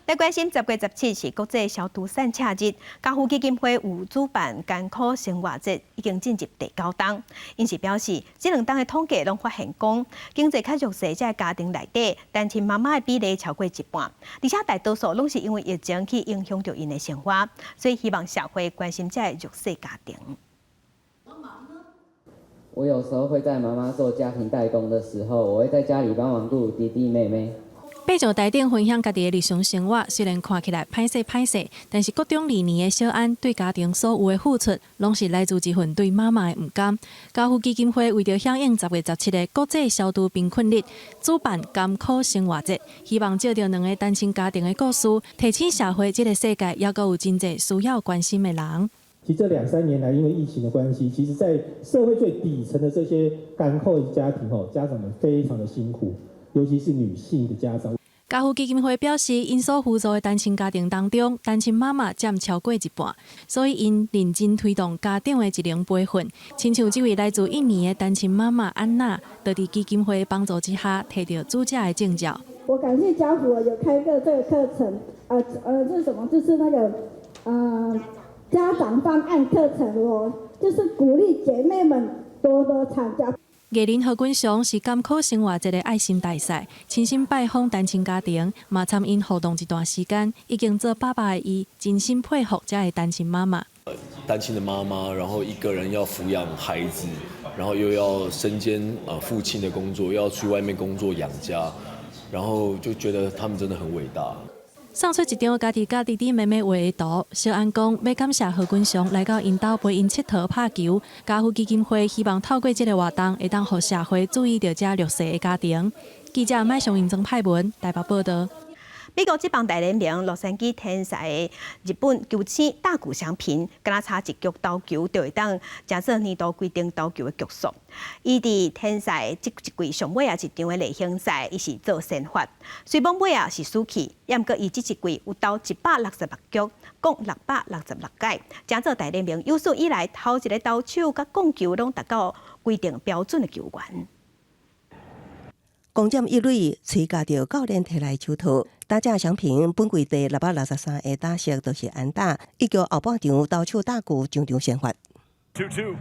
來關心10月17是國際消毒散赤日，家扶基金會有主辦艱苦生活節，已經進入第九冬。𪜶是表示，這兩冬的統計攏發現講，經濟較弱勢這家庭內底，單親媽媽的比例超過一半，而且大多數攏是因為疫情去影響著𪜶的生活，所以希望社會關心這弱勢家庭。我有時候會在媽媽做家庭代工的時候，我會在家裡幫忙顧弟弟妹妹。爬上台頂分享家己的日常生活，雖然看起來歹勢歹勢，但是國中二年的小安對家庭所有的付出，攏是來自一份對媽媽的毋甘。家扶基金會為著響應10月17的國際消除貧困日，主辦艱苦生活節，希望借著兩个單親家庭的故事，提醒社會這个世界猶閣有真濟需要關心的人。其實這兩三年來，因為疫情的關係，其實在社會最底層的這些艱苦的家庭，吼，家長們非常的辛苦，尤其是女性的家長。家扶基金會表示，𪜶所輔助的單親家庭當中，單親媽媽佔超過一半，所以𪜶認真推動家長的職能培訓。親像這位來自印尼的單親媽媽安娜，就佇基金會幫助之下，提著主駕的證照。我感謝家扶有開個這個課程，這是什麼？就是那個，家長方案課程，我就是鼓勵姐妹們多多參加。藝人何君祥是艱苦生活節的愛心大使，親身拜訪單親家庭，嘛參𪜶互動一段時間，已經做爸爸的伊，真心佩服這个單親媽媽。單親的媽媽，然後一個人要撫養孩子，然後又要身兼父親的工作，又要去外面工作養家，然後就覺得他們真的很偉大。送出一張家己佮弟弟妹妹畫的圖，小安講欲感謝何君祥來到𪜶兜陪𪜶𨑨迌拍球。家扶基金會希望透過這个活動，會當予社會注意著這弱勢的家庭。記者麥尚英曾派文台北報道。美國職棒大聯盟洛杉磯天使的日本球星大谷翔平，敢若差一局投球就會當成做年度規定投球的局數。伊佇天使這一季上尾仔一場的例行賽，伊是做先發，雖罔尾仔是輸去，猶毋過伊這一季有投166局，摃666改，成做大聯盟有史以來頭一个投手佮摃球攏達到規定標準的球員。攻佔一壘，喙咬著教練提來手套。打者翔平本季第663个打席都是安打，伊局後半場投手大谷場場先發。2-2.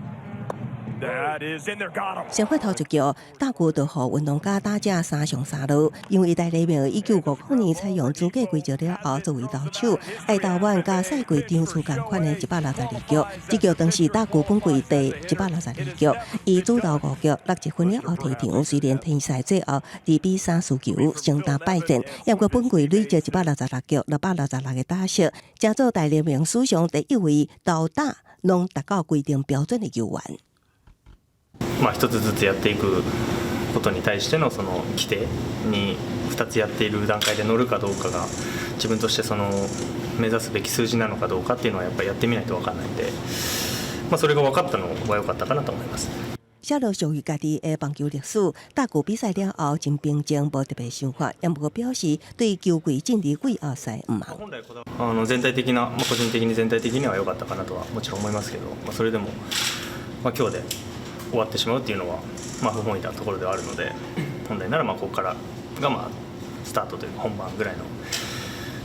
That is in there, got him. 先發頭一局，大谷就予運動家打者三上三落，因為大聯盟1950年採用資格規則了後，作為投手，愛投滿佮賽季場次仝款的162局，這局當是大谷本季第162局，伊主投五局61分了後退場，雖然天使最後2比3輸球，承擔敗戰，毋過本季累積166局666個打席，成做大聯盟史上第一位投打攏達到規定標準的球員。まあ一つずつやっていくことに対してのその規定に2つやっている段階で乗るかどうかが自分としてその目指すべき数字なのかどうかっていうのはやっぱりやってみないと分かんないんで、まあ、それが分かったのは良かったかなと思います。寫落屬於家己的棒球歷史，大谷比賽了後真平靜，無特別想法，也毋過表示對球季進入季後賽毋茫。あの全体的な、まあ、個人的に全体的には良かったかなとはもちろん思いますけど、まあ、それでも、まあ、今日で終わってしまうっていうのは、まあ、不本意なところではあるので、本来ならまあここからがまあスタートというか本番ぐらいの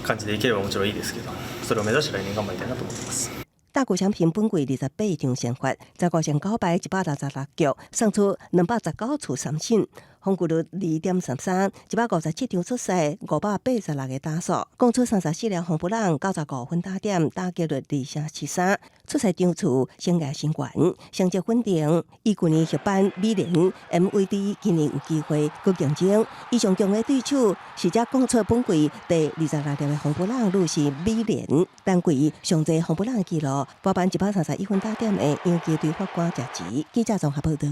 感じでいければもちろんいいですけど、それを目指して来年頑張りたいなと思ってます。大谷翔平本季28場先發，15勝9敗，166局，送出219次三振，防禦率2.33，157場出賽，586個打數，攻出34粒轟布朗，95分打點，打擊率2.73，出賽場次生涯新高，成績穩定。伊舊年獲頒美聯 MVP，今年有機會閣競爭。伊上強的對手是才攻出本季第26粒的轟布朗，女士美聯單季上濟轟布朗的紀錄，包辦131分打點的洋基隊法官賈吉。記者綜合報道。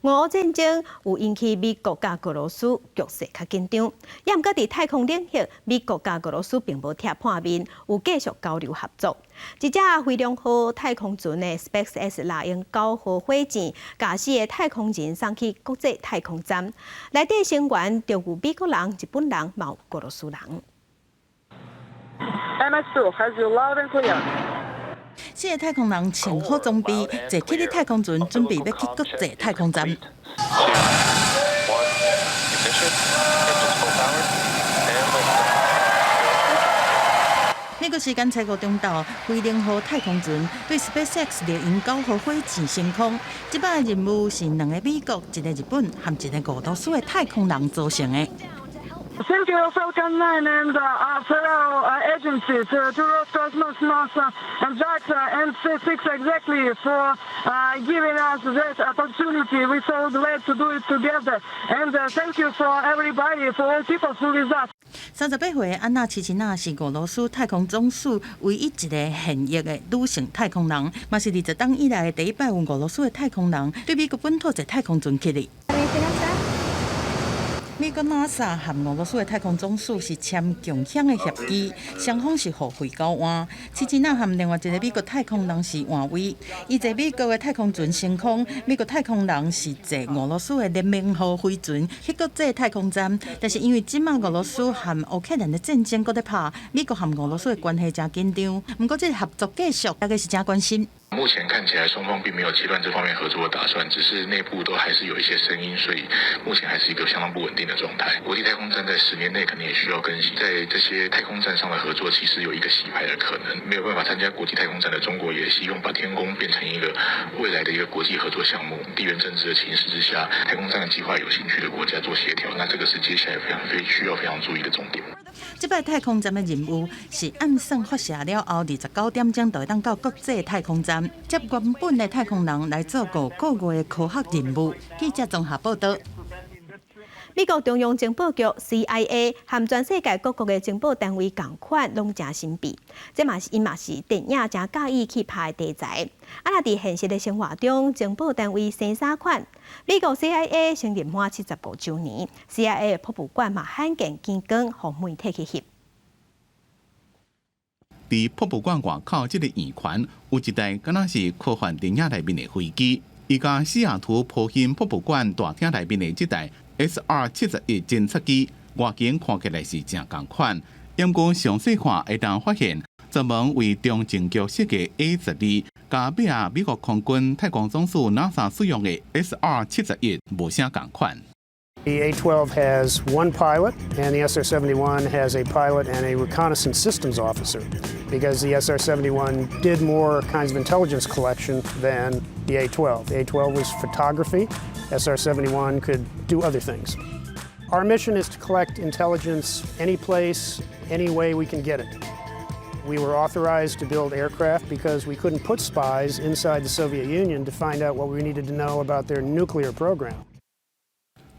俄烏戰爭有引起美國佮俄羅斯局勢較緊張，也毋過佇太空領域，美國佮俄羅斯並無拆破面，有繼續交流合作。一隻飛龍號太空船的 SpaceX 獵鷹9號火箭，共四个太空人送去國際太空站，內底成員就有美國人、日本人，嘛有俄羅斯人。 MS-2 has you loud and clear. 四个太空人穿好裝備，坐起咧太空船，準備欲去國際太空站。 Two, one, ignition, engines full power, and liftoff. 美國時間初五中晝，飛龍號太空船對 SpaceX 獵鷹9號火箭升空。這擺任務是兩个美國、一个日本和一个俄羅斯的太空人組成的。 Thank you, Falcon 9 and fellow agencies to Roscosmos, NASA, and JAXA and SpaceX exactly for giving us that opportunity. We're so glad to do it together. And thank you for everybody, for all people who with us. 38歲的安娜·齊奇娜是俄羅斯太空總署唯一一個現役的女性太空人，嘛是20冬以來的第一擺有俄羅斯的太空人對美國本土坐太空船去哩。美國 NASA 和俄羅斯的太空總署是簽共享的協議，雙方是互惠交換。齊奇娜和另外一個美國太空人是換位，伊坐美國的太空船升空，美國太空人是坐俄羅斯的聯盟號飛船去國際太空站。但是因為這馬俄羅斯和烏克蘭的戰爭閣咧拍，美國和俄羅斯的關係誠緊張。毋過這個合作繼續，大家是誠關心。目前看起來，雙方並沒有切斷這方面合作的打算，只是內部都還是有一些聲音，所以目前還是一個相當不穩定的狀態。國際太空站在10年內可能也需要更新，在這些太空站上的合作，其實有一個洗牌的可能。沒有辦法參加國際太空站的中國，也希望把天宮變成一個未來的一個國際合作項目。地緣政治的情勢之下，太空站的計劃有興趣的國家做協調，那這個是接下來非常非需要非常注意的重點。這擺太空站的任務是按算發射了後，29點鐘就會當到國際太空站，接原本的太空人來做5個月的科學任務。記者綜合報道。美國中央情報局 CIA 和全世界各國的情報單位仝款，攏誠神秘。這嘛是𪜶嘛是電影誠佮意去拍的題材。啊，若佇現實的生活中，情報單位生啥款？美國 CIA 成立滿75週年，CIA 博物館嘛罕見見光，予媒體去翕。佇博物館外口這个圓環，有一台敢若是科幻電影內面的飛機。伊佮西雅圖波音博物館大廳內面的這台 SR-71偵測機，外形看起來是誠仝款。毋過詳細看會當發現，專門為中情局設計 A-12，佮尾仔美國空軍太空總署 NASA 使用的 SR-71無啥仝款。The A-12 has one pilot, and the SR-71 has a pilot and a reconnaissance systems officer, because the SR-71 did more kinds of intelligence collection than the A-12. The A-12 was photography. SR-71 could do other things. Our mission is to collect intelligence any place, any way we can get it. We were authorized to build aircraft because we couldn't put spies inside the Soviet Union to find out what we needed to know about their nuclear program.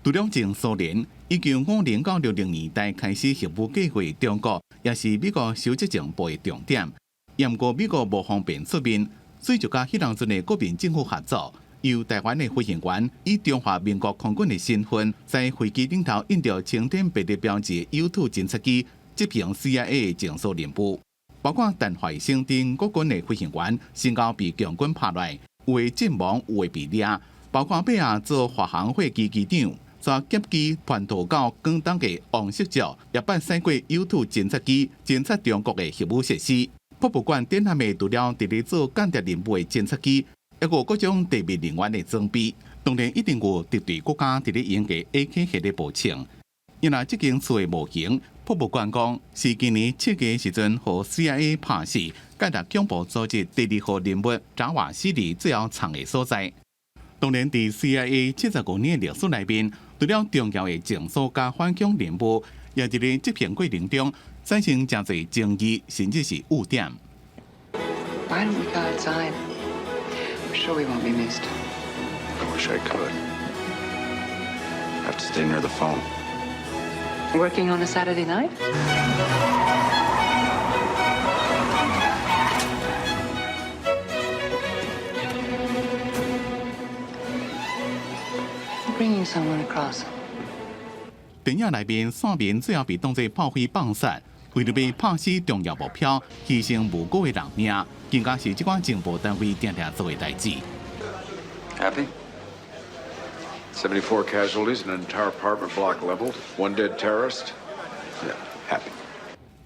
除了前蘇聯，1950到60年代開始核武計劃，中國也是美國收集情報的重點。毋過美國無方便出面，所以就佮彼當陣的國民政府合作，由台灣的飛行員以中華民國空軍的身份，在飛機頂頭印著青天白日標誌的 U2 偵察機，執行 CIA 的情報任務。包括陳懷生等國軍的飛行員，先後被共軍拍落，有的陣亡，有的被掠，包括尾仔做華航貨機機長。坐劫機叛逃到廣東的王錫照，也捌駛過 U2 偵察機偵察中國的核武設施。博物館展覽的除了佇咧做間諜任務的偵察機，抑閣有各種特別人員的裝備。當然一定有敵對國家佇咧用的 AK 系列步槍。因為這間厝的模型，博物館講是今年7月時陣，予 CIA 拍死，間諜恐怖組織第二號人物扎瓦西里最後藏的所在。當然，佇 CIA 75年的歷史內面，除了重要的情報佮反恐任務，也佇咧執行過程中產生誠濟爭議，甚至是污點。 Why don't we go outside? I'm sure we won't be missed. I wish I could. Have to stay near the phone. Working on a Saturday night? Bringing someone across. 電影內面，線民最後被當作炮灰放殺，為著欲拍死重要目標，犧牲無辜的人命，更加是這款情報單位定定做的代誌。 Happy? 74 casualties, an entire apartment block leveled, one dead terrorist. Yeah, happy.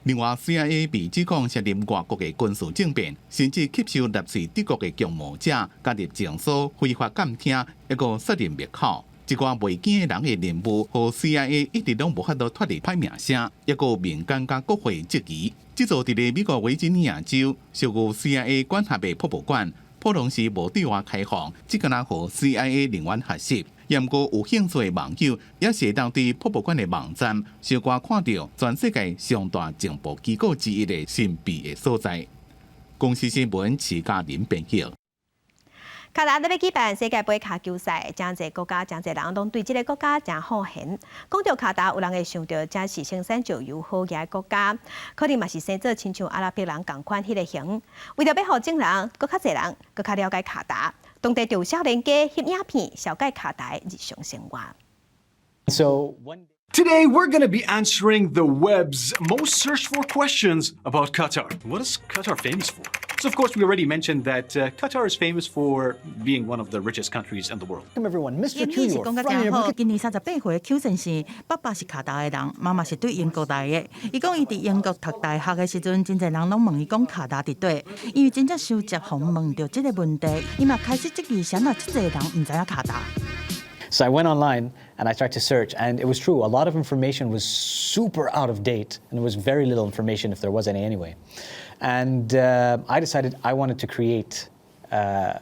另外，CIA 被指控涉入外國的軍事政變，甚至吸收納粹德國的共謀者，加入情搜、非法監聽，抑閣殺人滅口。這寡袂驚人的任務，予 CIA 一直攏無法度脫離歹名聲，抑閣民間佮國會質疑。這座佇咧美國維吉尼亞州屬於 CIA 管轄的博物館，普通時無對外開放，只敢若予 CIA 人員學習。毋過有興趣的網友，也是會當佇博物館的網站，小可看著全世界上大情報機構之一的神秘的所在。公視新聞徐嘉玲編譯。卡達咧欲舉辦世界盃跤球賽，誠濟國家、誠濟人攏對這個國家誠好閒。講著卡達，有人會想著這是生產石油好額的國家，可能嘛是生做親像阿拉伯人仝款彼個形。為著欲予眾人，閣較濟人，閣較了解卡達，當地就有少年家翕影片，紹介卡達的日常生活。 So Today, we're going to be answering the web's most searched for questions about Qatar. What is Qatar famous for? So, of course, we already mentioned that Qatar is famous for being one of the richest countries in the world. Welcome everyone, Mr. 英語是講甲誠好，今年38歲的邱先生，爸爸是卡達的人，媽媽是對英國來的。伊講伊佇英國讀大學的時陣，真濟人攏問伊講卡達佇佗，因為真正收集予問著這個問題，伊嘛開始質疑，啥物這濟人毋知影卡達。 So I went online and I started to search, and it was true. A lot of information was super out of date, and there was very little information, if there was any anyway. And I decided I wanted to create a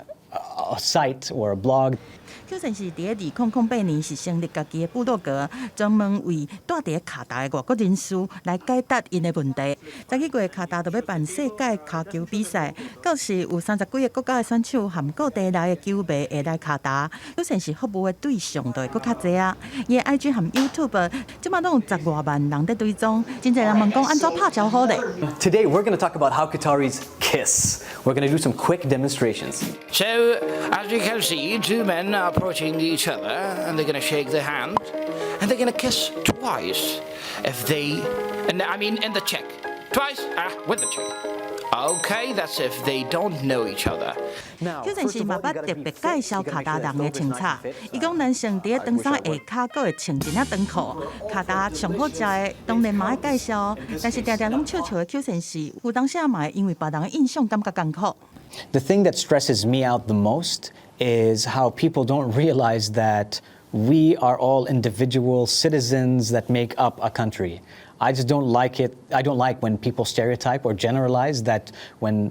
site or a blog. 邱先生佇咧2008年是成立家己的部落格，專門為蹛佇咧卡達的外國人士來解答𪜶的問題。十一月卡達就欲辦世界跤球比賽，到時有30幾个國家的選手含各地來的球迷會來卡達，邱先生服務的對象就會閣較濟啊。伊的 IG 和 YouTube 這馬攏有十外萬人佇追蹤，真濟人問講按怎拍招呼咧？ Today we're going to talk about how Qataris kiss. We're going to do some quick demonstrations. So, as you can see, two men are approaching each other and they're going to shake their hand and they're going to kiss twice. If they, and I mean in the cheek. Twice, ah, with the cheek. Okay, that's if they don't know each other. 邱先生嘛捌特別介紹卡達人的穿插，伊講男性佇咧長衫下跤閣會穿一領長褲，卡達上好食的當然嘛愛介紹，但是定定攏笑笑的邱先生，有當時嘛會因為別人的印象感覺艱苦。 The thing that stresses me out the most is how people don't realize that We are all individual citizens that make up a country. I just don't like it. I don't like when people stereotype or generalize that when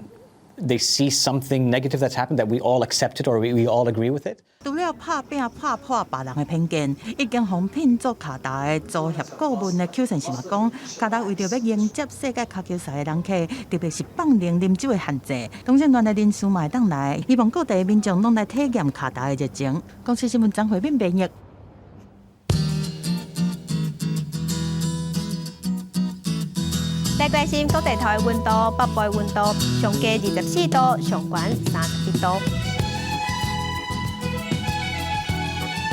they see something negative that's happened, that we all accept it or we all agree with it. 除了拍拚拍破別人的偏見，已經予聘做卡達的足協顧問的邱先生嘛講，卡達為著欲迎接世界跤球賽的人客，特別是放寬啉酒的限制，同性戀的人士嘛會當來，希望各地民眾攏來體驗卡達的熱情。公視新聞張惠敏編譯。來關心各地頭的溫度，北部的溫度上低24度，上懸31度。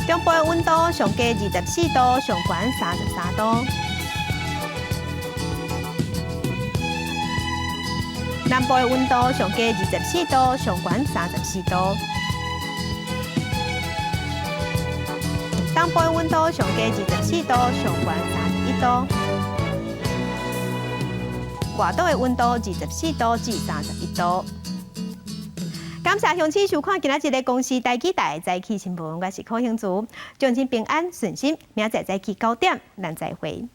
中部的溫度上低24度，上懸33度。南部的溫度上低24度，上懸34度。東部的溫度上低24度，上懸31度。外島的溫度24度至31度。感謝鄉親收看今仔日的公視台語台早起新聞，我是柯興竹，祝您平安順心，明仔載早起9點，咱再會。